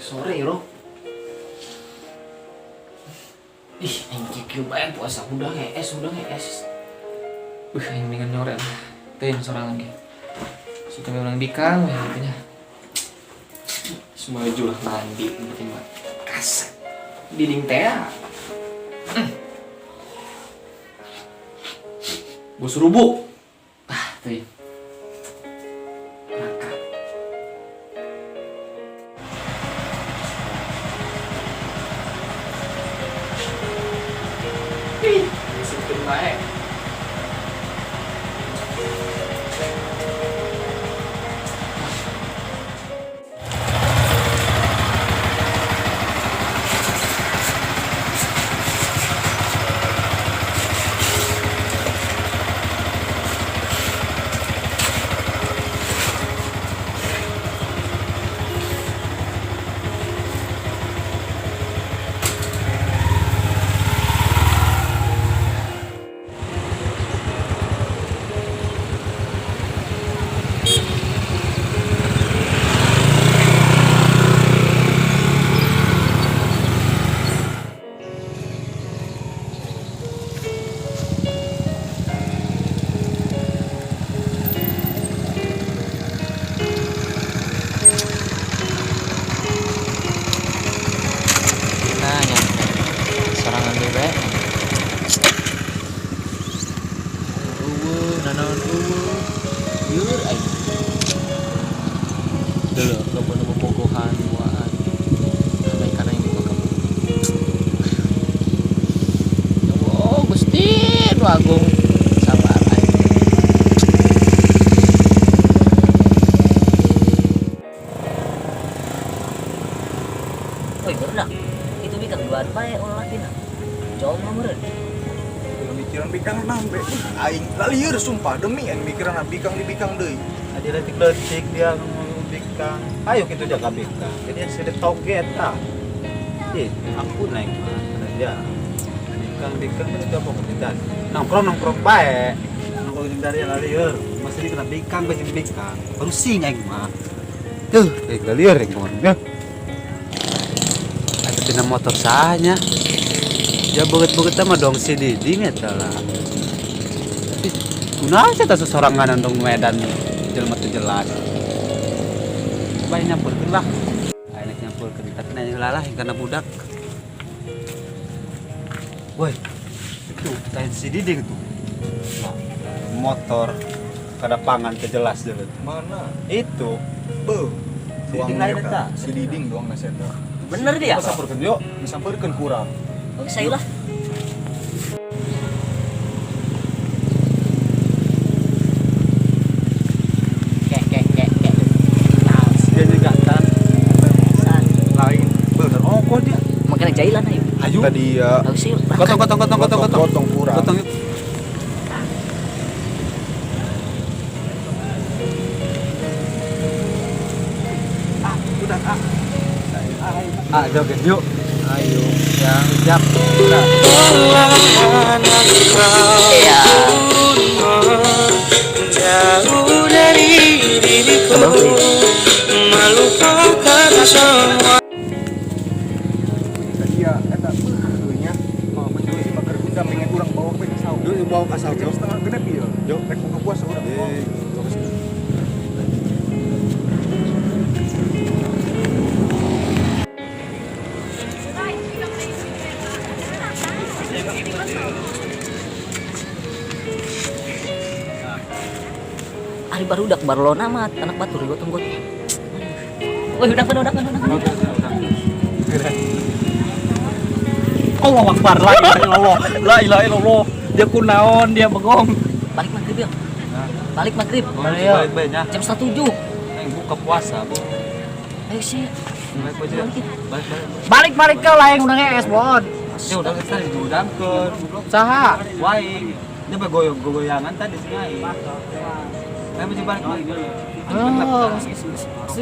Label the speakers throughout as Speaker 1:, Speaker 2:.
Speaker 1: Sore bro. Ih, aing kieu bae puasa udah hees, udah hees. Aing mendingan nyore lah. Teuing sorangan ge. Suka urang bikang we gitu nya. Semua lah mandi penting mah. Kasep. Diding teh. Bos rubuk. Ah, teuing. Berangkat. Ih, sipin bae. Nah, nyampe. Sorangan deui bae. Eueuh, nanaon eueuh. Lieur aing. Deuleu, loba nu bobogohan duaan. Sampai kana yang buka kamu. Ya Allah, Gusti nu agung sabar aing.
Speaker 2: Woi, berenang. Itu bikang duaan bae ulah lakina. Jauh mah meureun.
Speaker 3: Ulah mikiran bikang nambe. Aing lalieur sumpah demi aing mikiran bikang di bikang deui.
Speaker 4: Adi leutik-leutik dia ngomong bikang. Ayo kita jaga bikang. Jadi yang sudah toget ah. Ih, ampun aing mah. Dia bikang-bikang kan itu apa kita. Nongkrong-nongkrong bae. Nongkrong jeung dari lalieur. Masih dikena bikang bae jeung bikang. Baru sing aing mah. Tuh, aing lalieur aing mah. Ya. Ada tina motor sahanya. Ya beget-beget mah dong si Diding eta lah. Tapi kunaon sih teh sesorangan dong Medan jelema teu jelas. Coba nyampurkeun lah. Aing nyampurkeun tapi nanya heula lah karena budak. Woi, itu lain si Diding tuh. Motor kada pangan teu jelas dulu.
Speaker 3: Mana?
Speaker 4: Itu.
Speaker 3: Beuh.
Speaker 4: Si Diding lain eta.
Speaker 3: Si Diding doang nasi eta.
Speaker 2: Bener dia?
Speaker 4: Sampeurkeun yuk.
Speaker 3: Disampeurkeun kurang.
Speaker 2: Oke, saya lah. Kek kek kek kek.
Speaker 4: Dia nyegatan.
Speaker 3: Lain.
Speaker 4: Bener oh kok dia.
Speaker 2: Makanya jailan ayo.
Speaker 4: Ayo.
Speaker 3: Tadi ya.
Speaker 2: Ayo sih.
Speaker 4: Gotong gotong gotong gotong gotong.
Speaker 3: Gotong kurang.
Speaker 4: Gotong yuk. Ah, udah ah. Ah, joget yuk.
Speaker 3: Ayo.
Speaker 4: Ya, siap. Udah.
Speaker 2: Iya.
Speaker 5: Jauh dari diriku, melupakan semua.
Speaker 3: Tadi ya eta beuh nya. Mau menjual si bakar gundam pengen urang bawa ke saung.
Speaker 4: Yuk, bawa ke saung.
Speaker 3: Jam setengah genep ieu.
Speaker 4: Yuk.
Speaker 3: Rek buka puasa urang.
Speaker 4: Eh,
Speaker 2: Ari barudak Barcelona mah anak batur gotong-gotong. Woi, udah udah udah udah.
Speaker 1: Allah Akbar, la ilaha illallah. La ilaha illallah. Dia kunaon, dia bengong.
Speaker 2: Balik maghrib ya. Balik maghrib.
Speaker 4: Balik balik nya.
Speaker 2: Jam 6.30.
Speaker 4: Neng buka puasa, Bu.
Speaker 2: Ayo sih.
Speaker 4: Balik aja. Balik balik.
Speaker 1: Balik-balik ke lain udah es, Bon.
Speaker 4: Ya udah kita diudangkeun.
Speaker 1: Saha?
Speaker 4: Waing. Dia bergoyang-goyangan tadi sih aing. Ayo maju balik balik.
Speaker 2: Oh,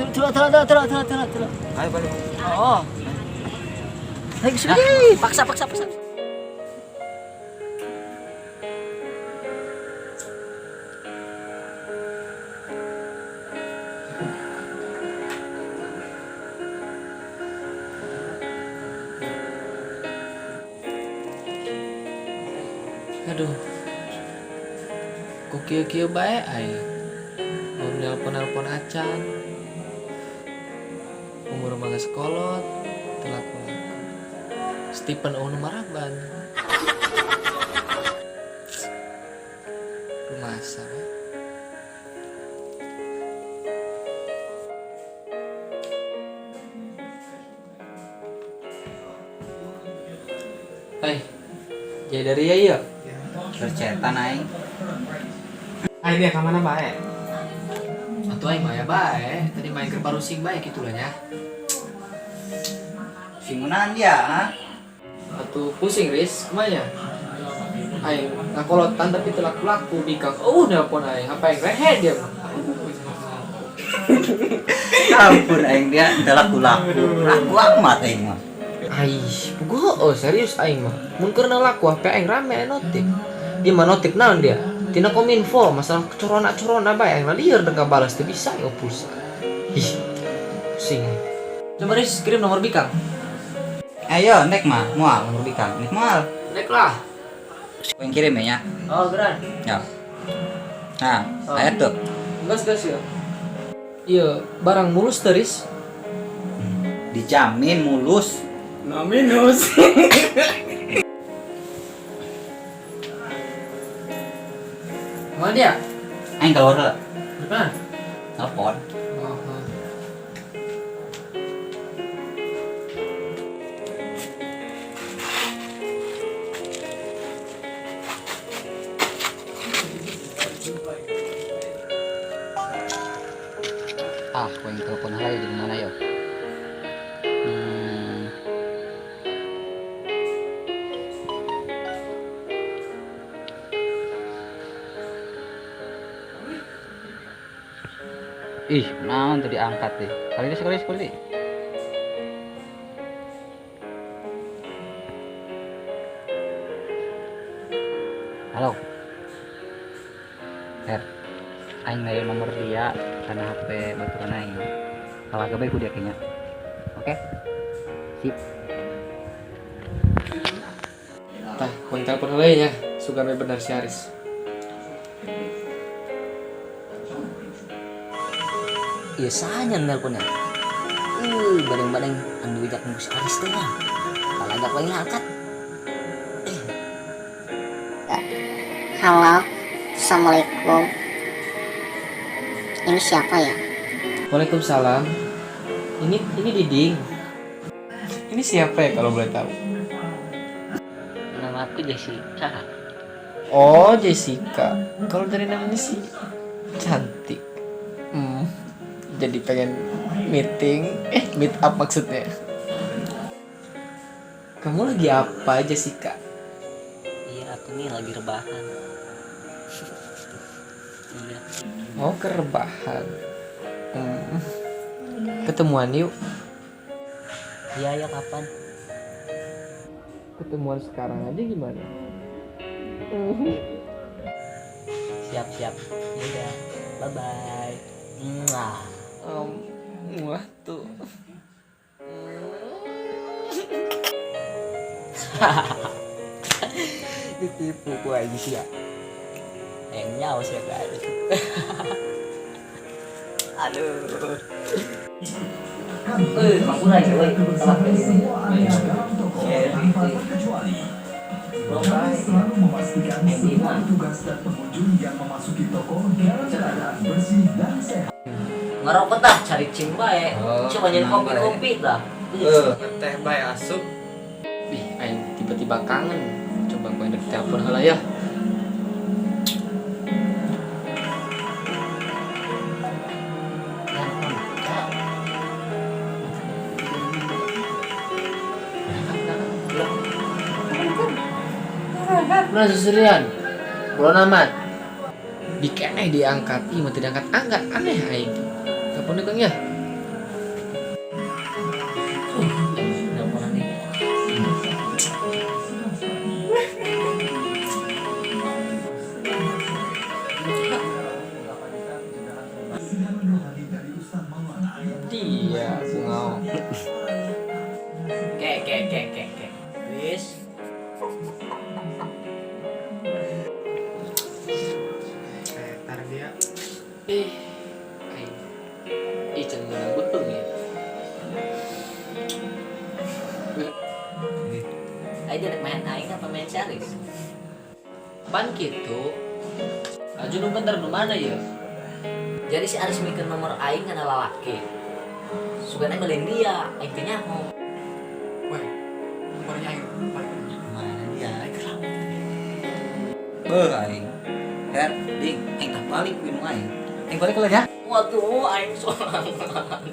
Speaker 2: terus terus terus terus terus terus.
Speaker 4: Ayo balik.
Speaker 2: Oh. Ayo sini, paksa paksa paksa.
Speaker 1: Aduh. Kok kieu-kieu bae aing. Mau nelpon-nelpon acan. Umur mah geus kolot, teu laku-laku. Stephen eueuh nu maraban. Rumasa we. Hai, jadi dari ya iya.
Speaker 6: Kercetan aing.
Speaker 1: Aing dia ka mana bae? Atuh aing mah ya bae, tadi main ke barusing bae kitu lah nya.
Speaker 6: Singunan dia, ha?
Speaker 1: Atuh pusing Riz, kumaha nya? Aing ngakolotan tapi teu laku-laku bikang. Oh, nelpon aing, apa aing rehe dia mah.
Speaker 6: Ampun aing dia teu laku-laku. Laku amat aing mah.
Speaker 1: Aih, puguh oh serius aing mah. Mun keur laku HP aing rame aing notif. Dia mah notif naon dia? Tina Kominfo masalah corona-corona bae aing lieur deung balas teu bisa ya pulsa. Ih, pusing aing. Coba Riz kirim nomor bikang.
Speaker 6: Ayo nek mah moal nomor bikang. Nek moal.
Speaker 1: Nek lah.
Speaker 6: Yang kirim ya nya.
Speaker 1: Oh, geran.
Speaker 6: Ya. Nah,
Speaker 1: Oh.
Speaker 6: aya tuh.
Speaker 1: Gas gas ya. Iya, barang mulus teu Riz.
Speaker 6: Dijamin mulus.
Speaker 3: No minus.
Speaker 1: Mana dia?
Speaker 6: Aing keluar heula.
Speaker 1: Mana?
Speaker 6: Telepon.
Speaker 1: Oh, oh.
Speaker 6: Ah, ku yang telepon heula ya di mana yo? Ih, naon tadi angkat deh. Kali ini sekali sekali. Halo. Her. Aing ngaya nomor dia karena HP baturan aing. Kalau agak baik dia kayaknya. Oke. Sip.
Speaker 1: Tah, ku yang telepon heula nya. Sugan we bener si Aris.
Speaker 2: Iya sahanya nelponnya. Badeng-badeng anu wijak nunggu si Aris teh lah. Kalau agak lain angkat.
Speaker 7: Halo, assalamualaikum. Ini siapa ya?
Speaker 1: Waalaikumsalam. Ini Diding. Ini siapa ya kalau boleh tahu?
Speaker 2: Nama aku Jessica.
Speaker 1: Oh, Jessica. Kalau dari namanya sih cantik. Jadi pengen meeting, meet up maksudnya. Kamu lagi apa, Jessica?
Speaker 2: Iya, aku nih lagi rebahan. Iya.
Speaker 1: Mau ke rebahan. Ketemuan yuk.
Speaker 2: Iya, ya kapan?
Speaker 1: Ketemuan sekarang aja gimana?
Speaker 2: Siap, siap. Ya udah. Bye bye. Mwah.
Speaker 1: Wah tuh. Ditipu ku aja sih ya.
Speaker 2: Yang nyawa sih ya guys. Aduh. Kamu lagi, woi. Salah
Speaker 8: Selalu memastikan semua petugas dan pengunjung yang memasuki toko dalam keadaan bersih dan sehat.
Speaker 2: Ngerokok dah, cari cing bae.
Speaker 1: Oh,
Speaker 2: Coba nyen
Speaker 1: tenang,
Speaker 2: kopi-kopi dah.
Speaker 1: Teh bae asup. Ih, aing tiba-tiba kangen. Coba gua ndek telepon heula ya. Mana susurian? Belum amat. Dikeneh diangkat, ih mah tidak angkat-angkat, aneh aing. Telepon deh Kang ya.
Speaker 2: Teleponan nih.
Speaker 1: Dia bungau.
Speaker 2: Ke ke ke ke ke. Wis.
Speaker 1: Eh, aing. Ih, can ngeunang beupeung ya.
Speaker 2: Aing dia rek main aing apa main si Aris?
Speaker 1: Pan kitu. Aju nu bener nu mana ya?
Speaker 2: Jadi si Aris mikir nomor aing kana lalaki. Sugana beliin dia, aing teh nyaho.
Speaker 3: Weh, nomornya aing balik.
Speaker 6: Mana dia?
Speaker 9: Beuh aing. Her, ding, aing tak balik ku indung aing. Aing balik lah ya.
Speaker 2: Waduh, aing sorangan.